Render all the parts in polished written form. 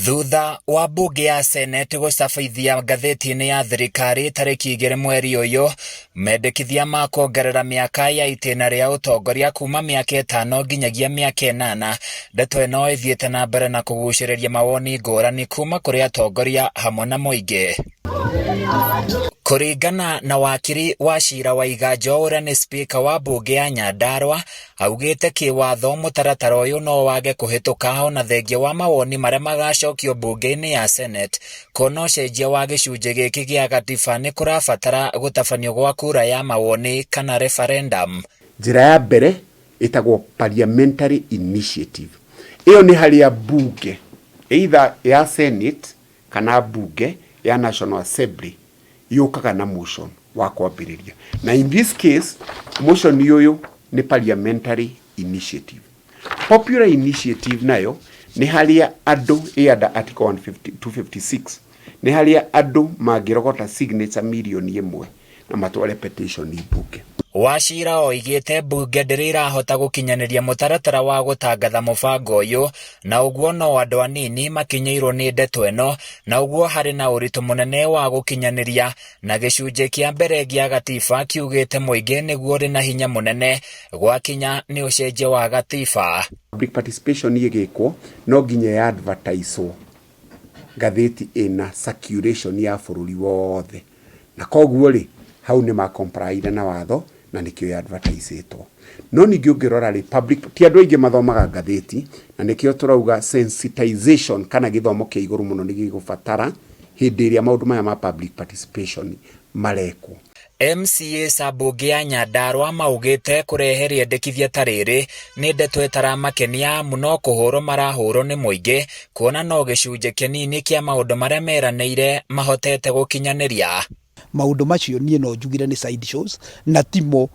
Thutha wa mbunge ya Senate gũcabithia ngathĩti-inĩ ya thirikari tarĩki 2 mweri ũyũ mendekithia ma kuongerera mĩaka ya itĩna rĩa ũtongoria kuma mĩaka 5 nginyagia mĩaka 8, ndeto ĩno ĩthiĩte na mbere na kũgucĩrĩria mawoni ngũrani kuma kũrĩ atongoria hamwe na mũingĩ. Kũringana na wakiri wa cira wa Iganjo ũrĩa nĩ spika wa mbunge ya Nyandarua, Augĩte kĩwatho mũtaratara ũyũ no wage kũhĩtũka ona thengia wa mawoni marĩa magacokio mbunge-inĩ ya Senate, kuona ũcenjia wa gĩcunjĩ gĩkĩ gĩa gatiba nĩ kũrabatara gũtabanio gwa kura ya mawoni kana referendum. Njĩra ya mbere ĩtagwo parliamentary initiative. Ĩyo nĩ harĩa mbunge either ya Senate kana mbunge ya National Assembly yũkaga na motion wa kwambĩrĩria. Na in this case motion ũyũ nĩ parliamentary initiative. Popular initiative nayo nĩ harĩa andũ ĩ under article 150 256 nĩ harĩa andũ mangĩrogota signature mirioni 1 na matware petition mbunge. Wachira oigĩte mbunge ndĩrĩ ĩrahota gũkinyanĩria mũtaratara wa gũtangatha mũbango ũyũ na ũguo no andũ anini makinyĩirwo nĩ ndeto ĩno na ũguo harĩ na ũritũ mũnene wa gũkinyanĩria na gĩcunjĩ kĩa mbere gĩa gatiba kiugĩte mũingĩ nĩguo ũrĩ na hinya mũnene gwakinya nĩ ũcenjia wa gatiba. Public participation ĩgĩkwo no nginya ya advertise ngathĩti ĩna circulation ya bũrũri wothe, na koguo rĩ hau nĩ ma comply na watho na nĩkĩo advertisetwo. No ningĩ ũngĩrora rĩ, public ti andũ aingĩ mathomaga ngathĩti, na nĩkĩo tũrauga sensitization kana gĩthomo kĩa igũrũ mũno nĩ gĩgũbatara hĩndĩ ĩrĩa maũndũ maya ma public participation marekwo. MCA ambunge ya Nyandarua maugĩte kũrehe rĩendekithia ta rĩrĩ nĩ ndeto ĩtaramakenia amu no kũhũrwo marahũrwo nĩ mũingĩ kuona no gĩcunjĩ kĩnini kĩa maũndũ marĩa meranĩire mahotete gũkinyanĩria. Maũndũ macio niĩ no njugire nĩ side shows na timo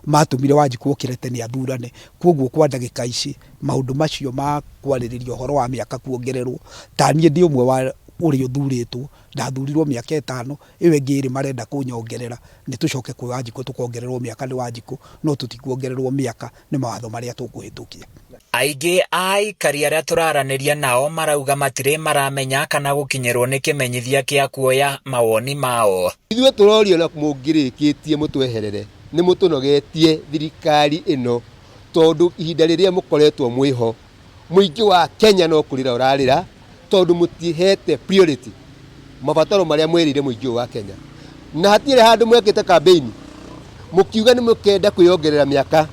matũmire Wanjikũ okĩre tene athurane. Koguo kwa ndagĩka ici maũndũ macio ma kwarĩrĩria ũhoro wa mĩaka kuongererwo, ta niĩ ndĩ ũmwe wa ũrĩa ũthurĩtwo, ndathurirwo mĩaka 5, ĩyo ĩngĩ ĩrĩ marenda kũnyongerera, nĩ tũcoke kwĩ Wanjikũ tũkongererwo mĩaka nĩ Wanjikũ, no tũtikuongererwo mĩaka nĩ mawatho marĩa tũkũhĩtũkia. Aingĩ a aikari arĩa tũraranĩria nao marauga matirĩ maramenya kana gũkinyĩrwo nĩ kĩmenyithia kĩa kuoya mawoni mao. Ithuĩ tũrorio na mũngĩrĩkĩtie mũtweherere, nĩ mũtũnogetie thirikari ĩno, tondũ ihinda rĩrĩa mũkoretwo mwĩho mũingĩ wa Kenya no kũrĩra ũrarĩra, tondũ mũtihete priority mabataro marĩa mwĩrĩire mũingĩ ũyũ wa Kenya. Na hatirĩ handũ mwekĩte campaign mũkiuga nĩ mũkenda kwĩyongerera mĩaka.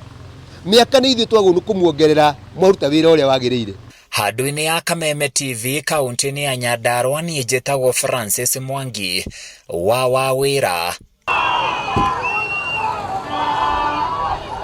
Mĩaka nĩ ithuĩ twagũrũ kũmuongerera mwaruta wĩra ũrĩa wagĩrĩire. Handũ-inĩ ya Kameme TV kaunti-inĩ ya Nyandarua, niĩ njĩtagwo Francis Mwangi wa Wawĩra.